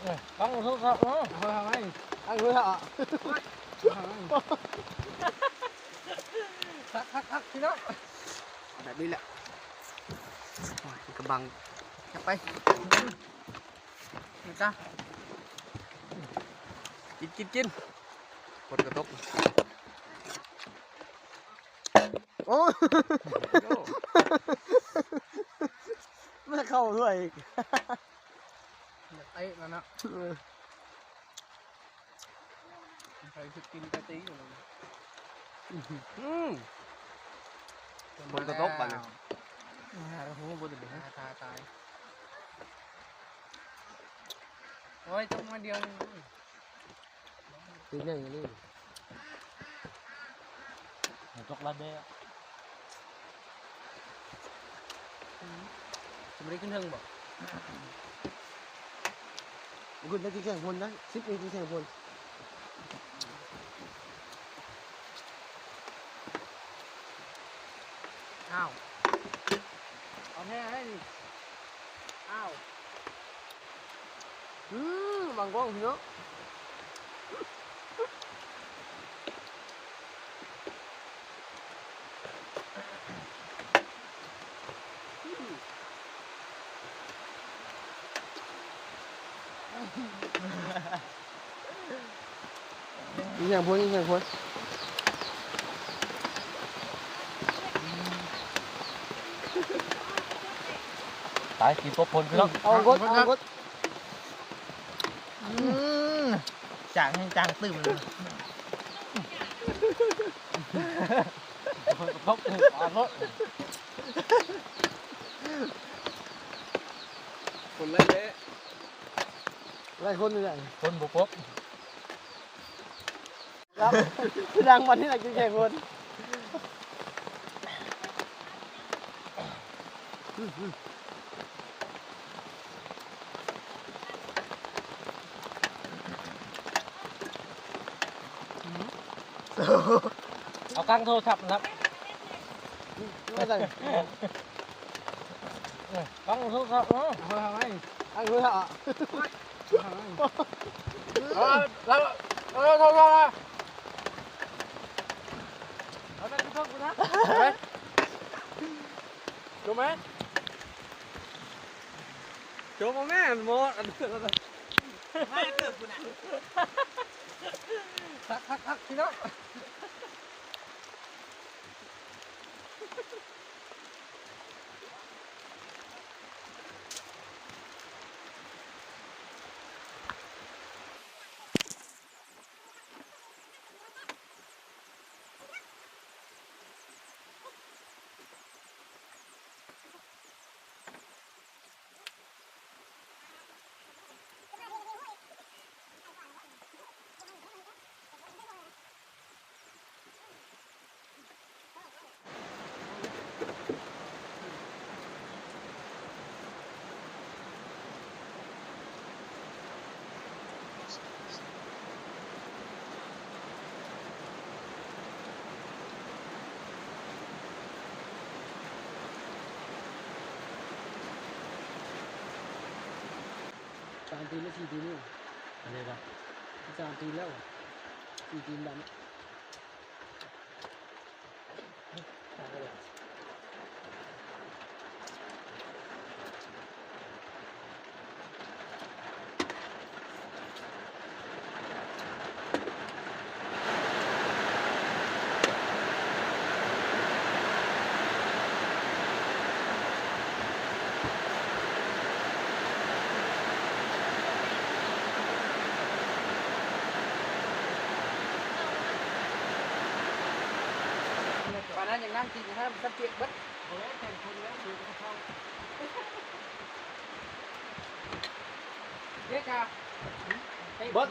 ຕັ້ງໂທລະສັບເນາະ ເອົາໄວ້ ຕັ້ງໂທລະສັບ ຄັກໆໆ ພີ່ນ້ອງ ເອົາແບບນີ້ແຫຼະ ໂອ້ຍ ກະບັງ ຈັບໄປ ນີ້ຈ້ະ ກິນໆໆ ຝົນກະຕົກ ໂອ້ ໂອ້ ມັນເຂົ້າດ້ວຍອີກ ຢາກເຕະແລ້ວເນາະ ເອີ ໃຜຊິກິນກະຕິຢູ່ ອືມ ຝົນກະຕົກບາດນີ້ ຫາ ຫາ ຕາຍ ໂອ້ຍ ຕົກມາດຽວ ຕີໜຶ່ງນີ້ ຕົກລະແດ່ ອືມ ຊິບໍ່ໄດ້ຂຶ້ນເທິງບໍ່? ບໍ່ຂຶ້ນໄດ້ ຊິແຂ່ງພົນນະ ສິບນີ້ຊິແຂ່ງພົນ ອ້າວ ເອົາແທ້ໄດ໋ນີ້ ອ້າວ. ອືມ ບາງກ້ອງເນາະ ອີຫຍັງພຸ້ນ ອີຫຍັງພຸ້ນ ໄປ ກິນກົບພົນພີ່ນ້ອງ ເອົາກົດ ເອົາກົດ ອືມ ຈາງແຮງ ຈາງຕື່ມເລີຍ ຄົນກະທົບ ປາໂລດ ຄົນໄລ່ແທ້ ໄລ່ຄົນນີ້ແຫຼະ ຄົນບໍ່ຄົບ. ຄັບ ຄືດັງວັນນີ້ແຫຼະ ກິນແກງຄົນ ເອົາກ້າງໂທລະສັບນຳ ເອົາກ້າງໂທລະສັບເນາະ ເອົາໄວ້ ຕັ້ງໂທລະສັບ ເອົາແມ່ນຄືເພິ່ນພຸ້ນນະ ໂຈມແມ່ນ ໂຈມແມ່ນ ໝົດ ອັນ ມາເກີບພຸ້ນນະ ຄັກໆໆ ພີ່ນ້ອງ. ສາມຕີນຫຼືສີ່ຕີນນີ້ຫວາ? ອັນໃດວະ? ສາມຕີນແລ້ວຫວາ? ສີ່ຕີນບາດນີ້. ປານນັ້ນຍັງນັ່ງກິນຢູ່ຫັ້ນ ສັງເກດເບິດ ໂອ້ຍ ແຕ່ງຄົນແລ້ວ ເດກາ ເບິດ.